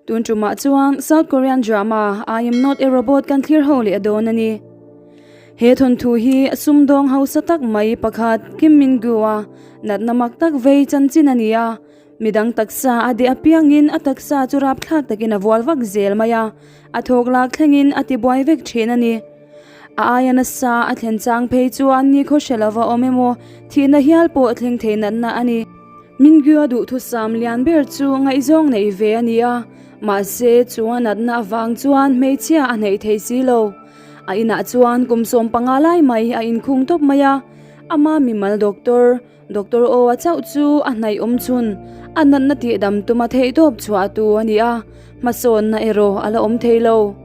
Tun tumah chuan South Korean drama I am not a robot kan thlir ho leh dawn a ni. He thawnthu hi sumdawng hausa tak mai pakhat Kim Min-gyu-a natna mak tak vei chanchin a ni a. Midang taksa a deh apiangin a taksa chu rapthlak takin a vual vak zel mai a, a thawk lak thlengin a tibuai vek thin a ni. A aia nasa a thlen chang phei chuan ni khaw hre lova awm emaw thihna hial pawh thleng thei natna a ni. Mingyu-a duhthusam lian ber chu ngaihzawng neih ve a ni a, mahse chu a natna avang chuan hmeichhia a hneih thei si lo. A inah chuan kum 15 lai mai a inkhung tawp mai a, ama mimal doctor, Doctor Aw-a chauh chu a hnaih awm chhun, a natna tihdam tuma theihtawp chhuah tu a ni a, hmasawnna erawh a la awm thei lo.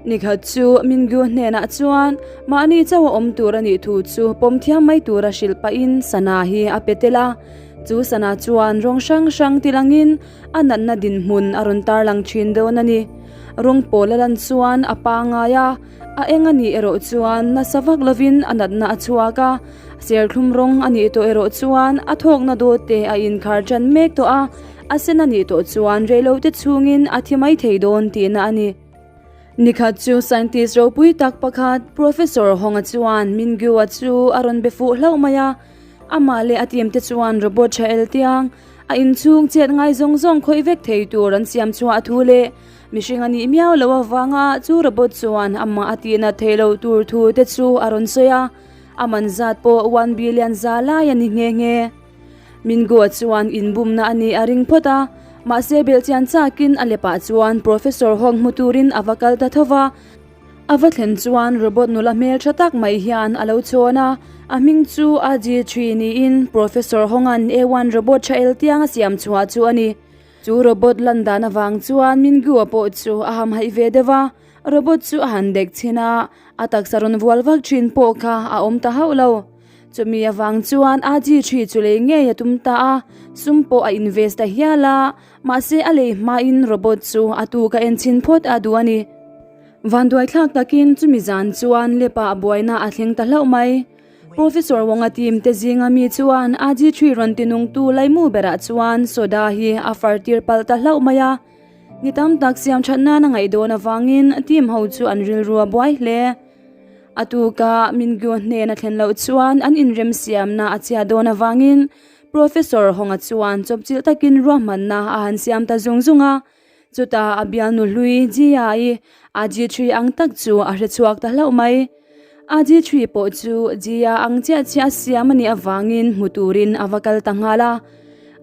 Nikhat chu Mingyu hnenah chuan mahni chauh a awm tur a nih thu chu pawm thiam mai tura hrilh pahin sana hi a pe tel a. Chu sana chuan rawng hrang hrang tilangin a natna dinhmun a rawn tarlang thin dawn a ni. Rawng pawl a lan chuan a pangai a, a eng a nih erawh chuan nasa vak lovin a natna a chhuak a. Serthlum rawng a nih tawh erawh chuan a thawkna dawt te a inkhar tan mek tawh a, a sen a nih tawh chuan reilote chhungin a thi mai thei dawn tihna a ni. Nikhat chu scientist ropui tak pakhat Professor Honga chuan Mingyu-a chu a rawn be fuh hlauh mai a, amah leh a team te chuan robot tha el tiang a inchhung chet ngai zawng zawng khawih vek thei tur an siam chhuah a thu leh mihring a nih miau loh avanga chu robot chuan amah a tihnat theih loh tur thu te chu a rawn sawi a. A man zat pawh 1 billion za lai a ni nghe nghe. Mingo chuan inbumna a nih a ring phawt a, mahse belhchian chakin a lepah chuan Professor Hong hmu turin a va kal ta tho va. A va thlen chuan robot nula hmeltha tak mai hian a lo chhawn a, a hming chu AG3 niin Professor Hong-a'n A1 robot tha el tiang a siam chhuah chu a ni. Chu robot lan dan avang chuan Mingo-a pawh chu a hamhaih ve deuh va, Robot chu a han dek chhin a, a taksa rawn vual vak thin pawh kha a awm ta hauh lo. Chumi avang chuan a ji thi chu lei ngei a tum ta a, sum pawh a invest ta hial a, mahse a lei hmain robot chu a tu ka en chhin phawt a duh a ni. Vanduaithlak takin chumi zan chuan lepa buaina a thleng ta hlauh mai. Professor Wong-a team te zinga mi chuan a ji thi rawn tinungtu laimu berah chuan soda hi a far tir palh ta hlauh mai a. Ni tam tak siam that nan a ngaih dawn avangin team ho chu an rilru a buai hle. A tuka Mingyu hnen a thlen loh chuan an inremsiamna a chhiat dawn avangin Professor Honga chuan chawpchilh takin ruahmanna a han siam ta zung zung a. Chutah a bialnu hlui Jia-i a ji three ang tak chu a hre chhuak ta hlauh mai. A ji three pawh chu Jia ang chiah chiah siam a nih avangin hmu turin a va kal ta nghal a.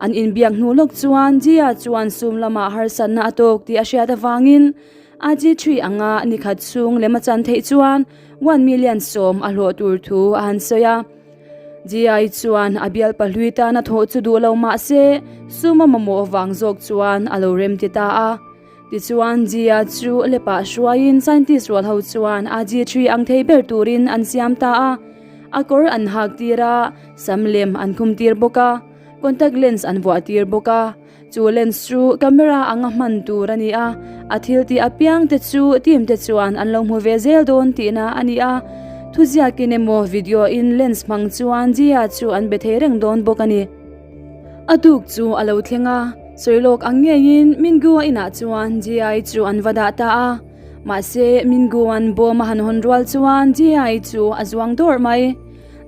An inbiak hnu lawk chuan Jia chuan sum lamah harsatna a tawk tih a hriat avangin a ji three anga nikhat chhung lem a chan theih chuan 1 million 10 a hlawh tur thu a han sawi a. Jia chuan a bial pahlui tan a thawh chu duh lo mah se sum a mamawh avang zawk chuan a lo rem ti ta a. Tichuan Jia chu lepah hruaiin scientist rual ho chuan a ji three ang thei ber turin an siam ta a. A kawr an hak tir a, sam lem an khum tir bawk a, contact lens an vuah tir bawk a. Chu lens chu camera anga hman tur a ni a, a thil tih apiang te chu team te chuan an lo hmu ve zel dawn tihna a ni a. Thuziakin emaw video in lens hmang chuan Jia chu an be thei reng dawn bawk a ni. A tuk chu a lo thleng a, sawilawk ang ngeiin Mingua inah chuan Jia chu an va dah ta a. Mahse, Minguan bawm a han hawn rual chuan Jia chu a zuang dawrh mai.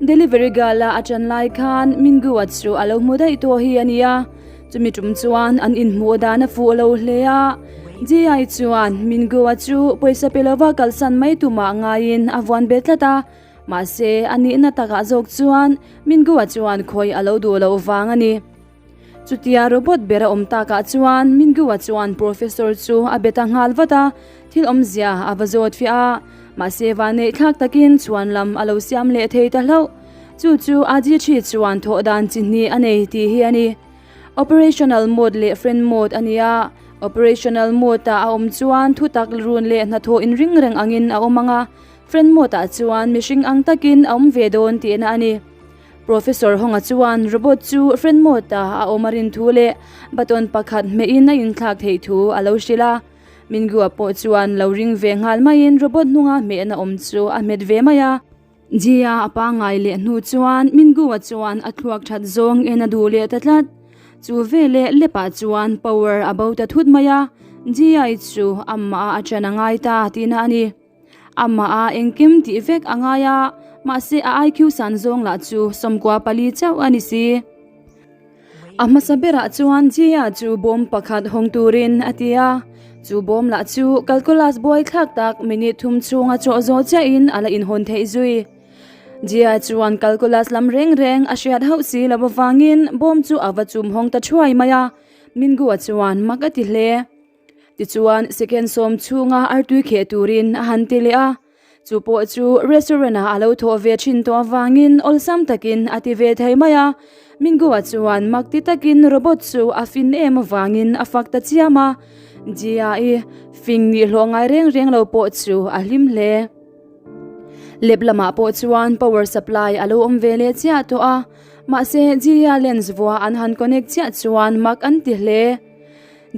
Delivery girl a ṭan lai khan Mingua chu a lo hmu daih tawh hi a nia. Chumi ṭum chuan an inhmuh dan a fuh lo hle a. Jia chuan Mingua chu pawisa pe lova kalsan mai tumah ngaiin a vuan bet tlat a. Mahse, a nihna takah zawk chuan Mingua chuan khawi a lo duh loh vang a ni. Chutia robot ber a awm takah chuan Mingua chuan Professor chu a be ta nghal vat a, thil awmzia a va zawt fiah a. Mahse, vanneih thlak takin chhuan lam a lo siam leh thei ta hlauh. Chu chu Ajitri chuan thawh dan chi hnih a nei tih hi a ni. Operational mode leh friend mode a ni a. Operational mode-ah a awm chuan thutak run leh hnathawh inring reng angin a awm ang a, friend mode-ah chuan mihring ang takin a awm ve dawn tihna a ni. Professor Honga chuan robot chu friend mode-a a awm a rin thu leh button pakhat hmehin a inthlak theih thu a lo hrilh a. Mingua pawh chuan lo ring ve nghal maiin robot hnunga hmehna awm chu a hmet ve mai a. Jia a pangngai leh hnu chuan Mingua chuan a thluak that zawng en a duh leh ta tlat. Chu veleh lepah chuan power a bo ta thut mai a. Ji-a chu amah a ṭan a ngai ta tihna a ni. Amah a engkim tih vek a ngai a, mahse a IQ san zawng lah chu 14 chauh a ni si. A hmasa berah chuan Jia chu bawm pakhat hawng turin a ti a, chu bawm lah chu calculus buaithlak tak minute thum chhunga chawh zawh chiahin a la inhawn theih zui. Jia chuan calculus lam reng reng a hriat hauh si lo avangin bawm chu a va chum hawng ta thuai mai a, Mingua chuan mak a ti hle. Tichuan second sawm chhunga artui kheh turin a han ti leh a, Chu pawh chu restaurant ah a lo thawh ve thin tawh avangin awlsam takin a ti ve thei mai a, Mingo-a chuan mak ti takin robot chu a fin em avangin a fak ta chiam a, Jia-i fing nih hlawh ngai reng reng lo pawh chu a hlim hle. Lep lamah pawh chuan power supply a lo awm ve leh chiah tawh a, mahse Jia lens vua an han connect chiah chuan mak an ti hle.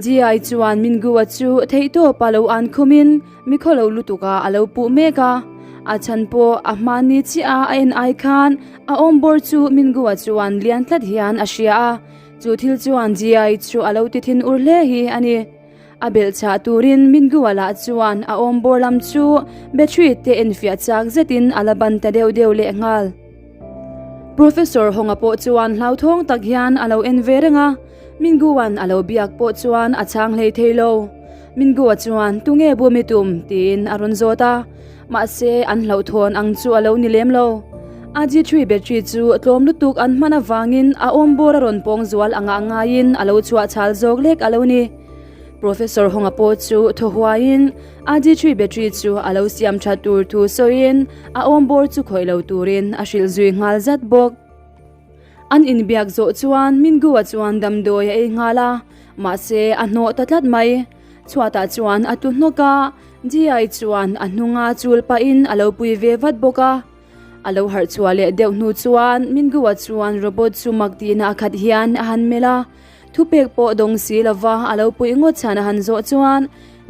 Ji-ai chuan Mingua chu theihtawp a lo an khumin mi khawlo lutuk a a lo puh mek a. A chhan pawh a hmani chiah a a en ai khan a awmbawr chu Mingua chuan lian tlat hian a hria a, chu thil chuan Ji-ai chu a lo ti thin ur hle hi a ni. A belh chah turin Mingua lah chuan a awmbawr lam chu battery te enfiah chak zetin a la ban ta deuh deuh lehnghal. Professor Honga pawh chuan hlauthawng tak hian a lo en ve reng a. Mingu-a'n a lo biak pawh chuan a chhang hlei thei lo. Mingu-a chuan, Tunge bum i tum? tiin a rawn zawt a. Mahse, an hlauhthawn ang chu a lo ni lem lo. A G3 battery chu tlawm lutuk an hman avangin a awmbawr a rawn pawng zual angah ngaiin a lo chhuah chhal zawk lek a lo ni. Professor Honga pawh chu thaw huaiin a G3 battery chu a lo siam that tur thu sawiin a awmbawr chu khawih lo turin a hrilh zui nghal zat bawk. An inbiak zawh chuan Mingu-a chuan damdawi a ei nghal a, mahse a hnawh ta tlat mai. Chhuatah chuan a tu hnawk a, Ji-ai chuan a hnunga chul pahin a lo pui ve vat bawk a. A lo harh chhuah leh deuh hnu chuan Mingu-a chuan robot chu mak tihna a khat hian a han melh a, thupek pawh dawng si lova a lo puih ngawt chhan a han zawh chuan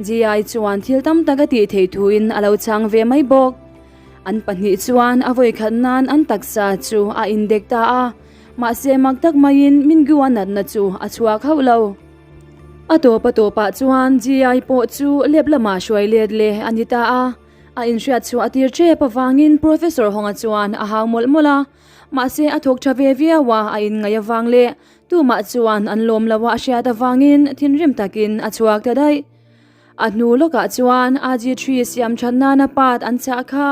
Ji-ai chuan thil tam tak a tih theih thuin a lo chhang ve mai bawk. An pahnih chuan a vawikhat nan an taksa chu a indek ta a, mahse mak tak maiin Mingyu-a natna chu a chhuak hauh lo. A tawp a tawpah chuan Ji-ai pawh chu lep lamah hruai let leh a ni ta a, a inhriat chhuah a tir tep avangin Professor Honga chuan a hau mawlh mawlh a, mahse a thawk tha ve viau a, a inngaih avang leh tumah chuan an lawm lo a a hriat avangin thinrim takin a chhuak ta daih. A hnu lawkah chuan AG3 siam that nana part an chah kha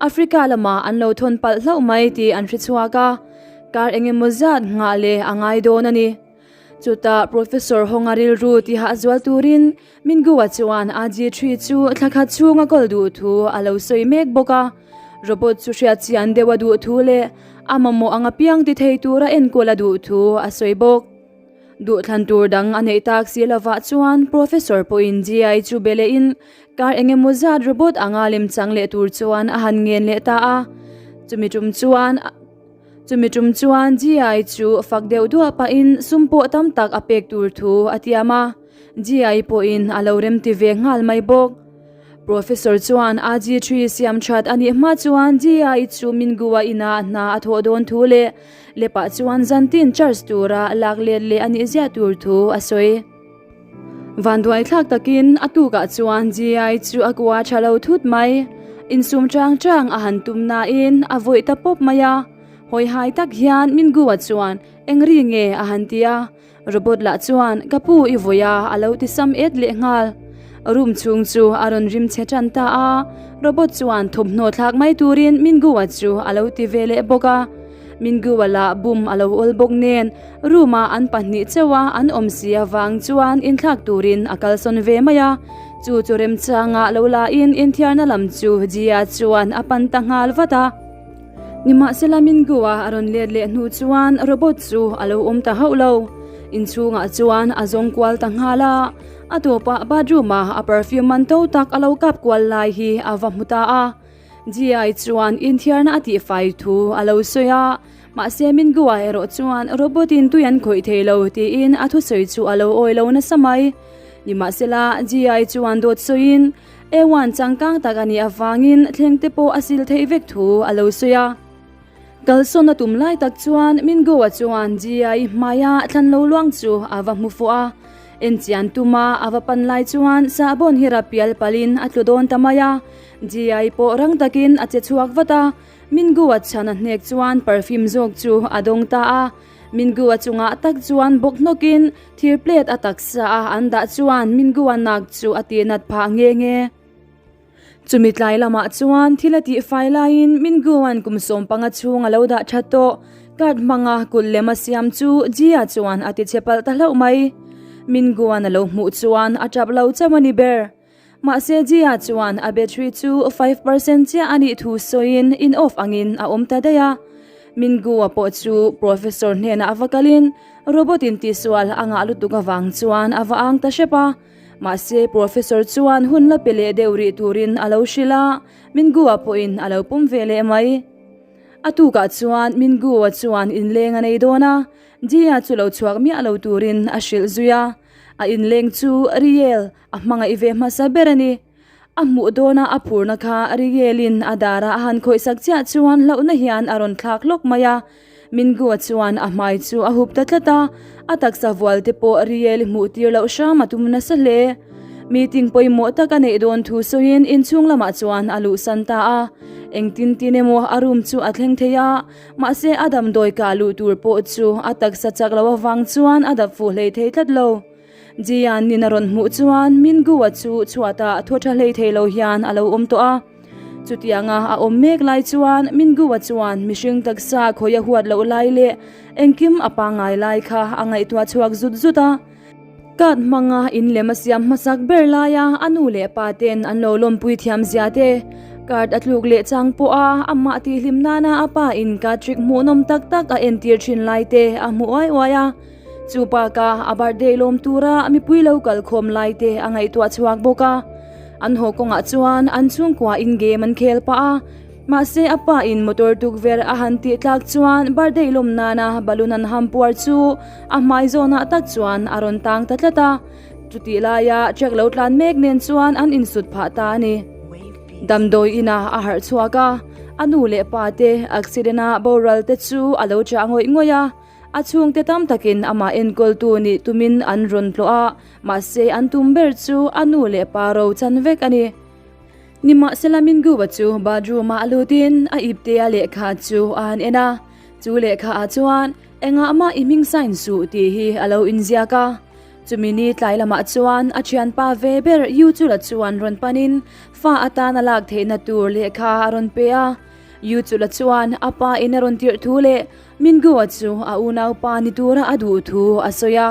Africa lamah an lo thawn palh hlauh mai tih an hre chhuak a, kar eng emaw zat nghah leh a ngai dawn a ni. Chutah Professor Honga rilru tihah zual turin Mingua chuan AG3 chu thla khat chhunga kawl duh thu a lo sawi mek bawk a, robot chu hriat chian deuh a duh thu leh a mamawh ang apiang ti thei tura enkawl a duh thu a sawi bawk. Duhthlan tur dang a neih tak si lovah chuan Professor pawhin GI chu be lehin kar eng emaw zat robot anga lemchang leh tur chuan a han ngen leh ta a. Chumi tum chuan chumi tum chuan GI chu fak deuh duah pahin sum pawh tam tak a pek tur thu a tiam a, GI pawhin a lo remti ve nghal mai bawk. Professor chuan AG3 siam that a nih hma chuan GI chu Mingua inah hna a thawh dawn thu leh Lepah chuan zantin charge tura lak let leh a nih ziah tur thu a sawi. Vanduai thlak takin a tukah chuan GI chu a kua tha lo thut mai. Insum chang chang a han tum nain a vawih ta pawp mai a. Hawihai tak hian Mingua chuan eng ri nge a han ti a. Robot lah chuan ka pu i vawi a a lo ti sam et leh nghal. Room chhung chu a rawn rim chhe tan ta a, Robot chuan thawmhnaw thlak mai turin Mingua chu a lo ti ve leh bawk a. Mingua lah bum a lo awl bawk nen room ah an pahnih chauh a an awm si avang chuan inthlak turin a kalsawn ve mai a. Chu chu remchanga lo la in inthiarna lam chu Jia chuan a pan ta nghal vat a. Nimahsela Mingua a rawn let leh hnu chuan robot chu a lo awm ta hauh lo. Inchhungah chuan a zawng kual ta nghal a, a tawpah bathroom ah a perfume man to tak a lo kap kual lai hi a va hmu ta a. Ji-ai chuan inthiarna a tihfai thu a lo sawi a, mahse Mingua erawh chuan robot in tui an khawih thei lo tiin a thusawi chu a lo awi lo nasa mai. Nimahsela Ji-ai chuan dawt sawiin Ewan changkang tak a nih avangin thleng te pawh a sil theih vek thu a lo sawi a. Kalsawn a tum lai tak chuan Mingo-a chuan Jia-i hmaia thlan lo luang chu a va hmu fuh a. Enchian tuma a va pan lai chuan sahbawn hi rap pial palhin a tlu dawn ta mai a. Ji-ai pawh rang takin a che chhuak vat a, Mingu-a chhan a hnek chuan perfume zawk chu a dawng ta a. Mingu-a chungah tak chuan bawk hnawkin thir plate a taksa a an dah chuan Mingu-a nak chu a tihnat phah nghe nghe. Chumi tlai lamah chuan thil a tihfai laiin Mingu-a'n kum 15 chhung a lo dah that tawh. Card hmanga kut lem a siam chu Jia chuan a tichhe palh ta hlauh mai. Mingu-a'n a lo hmuh chuan a tap lo chauh a ni ber. Mahse Jia chuan a battery chu 5% chiah a nih thu sawiin in off angin a awm ta daih a. Mingu-a pawh chu professor hnenah a va kalin robot in tihsual a ngah lutuk avang chuan a va ang ta hrep a. Mahse Professor chuan hun la pe leh deuh rih turin a lo hrilh a, Mingu-a pawhin a lo pawm ve leh mai. A tukah chuan Mingu-a chuan inleng a nei dawn a, Jia chu lo chhuak miah lo turin a hrilh zui a. A inleng chu Riel a hmangaih ve hmasa ber a ni. A hmuh dawna a phurna kha Rielin a dara a han khawihsak chiah chuan hlauhna hian a rawn thlak hlawk mai a. Mingu-a chuan a hmai chu a hup ta tlat a, a taksa vual te pawh Riel hmuh tir loh hram a tum nasa hle. Meeting pawimawh tak a neih dawn thu sawiin inchhung lamah chuan a luhsan ta a. Engtin tin emaw a room chu a thleng thei a, mahse a damdawi kah luh tur pawh chu a taksa chak loh avang chuan a dap fuh hlei thei tlat lo. Jian nin a rawn hmuh chuan Mingu-a chu chhuatah thaw tha hlei thei lo hian a lo awm tawh a. Chutianga a awm mek lai chuan Mingu-a chuan mihring taksa khawi a huat loh lai leh engkim a pangngai lai kha a ngaihtuah chhuak zut zut a. Card hmanga in lem a siam hmasak ber laia a nu leh pa ten an lo lawmpui thiam zia te, card a tluk leh chang pawha amah tihhlim nana a pa in card trick hmuhnawm tak tak a entir thin lai te a hmu uai uai a. Chu bakah a birthday lawm tura mipui lo kal khawm lai te a ngaihtuah chhuak bawk a. An haw kawngah chuan an chhungkua in game an khel pah a. Mahse a pa in motor tukverh a han tih tlak chuan birthday lawm nana balloon an ham puar chu a hmai zawnah tak chuan a rawn tang ta tlat a. Chutih laia truck lo tlan mek nen chuan an insut phah ta a ni. Damdawi inah a harh chhuak a, a nu leh pa te accident a boral te chu a lo chah ngawih ngawih a. A chhungte tam takin amah enkawltu nih tumin an rawn tlawh a, mahse an tum ber chu a nu leh pa ro chan vek a ni. Nimahsela Mingu-a chu bathroom-ah a lutin a iptea lehkha chu a han en a, chu lehkhaah chuan engah mah i hming sign suh tih hi a lo inziak a. Chumi ni tlai lamah chuan a thianpa ve ber Yu Chula chuan rawn panin fa atana lak theihna tur lehkha a rawn pe a. Yu Chula chuan a pa in a rawn tirh thu leh Mingu-a chu a unaupa ni tura a duh thu a sawi a.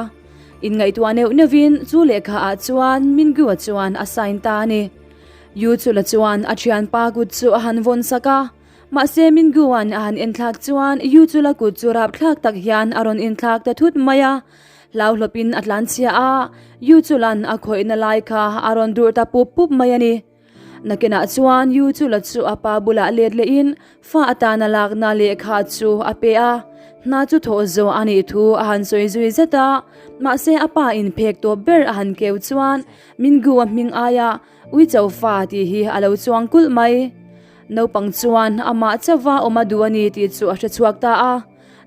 Inngaihtuah neuh neuhin chu lehkhaah chuan Mingu-a chuan a sign ta a ni. Yu Chula chuan a thianpa kut chu a han vawn sak a. Mahse Mingu-a'n a han enthlak chuan Yu Chula kut chu rapthlak tak hian a rawn inthlak ta thut mai a. Hlauhlawpin a tlanchhia a, Yu Chula'n a khawihna lai kha a rawn durh ta pup pup mai a ni. Nakinah chuan Yu Chula chu a pa bulah let lehin fa atana lakna lehkha chu a pe a, hna chu thawh zawh a nih thu a han sawi zui zet a, mahse a pa in phek tawp ber a han keu chuan Mingu-a hming aia Uicho fa tih hi a lo chuang kulh mai. Naupang chuan amah chauha awm a duh a ni tih chu a hre chhuak ta a,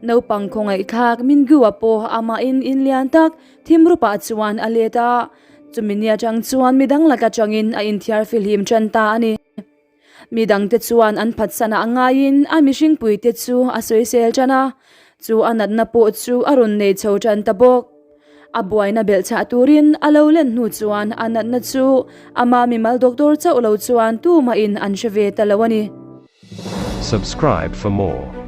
naupang khawngaihthlak Mingu-a pawh amahin in lian tak thim rupah chuan a let a, Chumi ni atang chuan midang laka tangin a inthiar fihlim tan ta a ni. Midangte chuan an phatsanah ngaiin a mihringpuite chu a sawisel tan a, chu a natna pawh chu a rawn nei chho tan ta bawk. A buaina belhchhah turin a lo len hnu chuan a natna chu ama mimal doctor chauh lo chuan tumahin an hre ve ta lo a ni. Subscribe for more.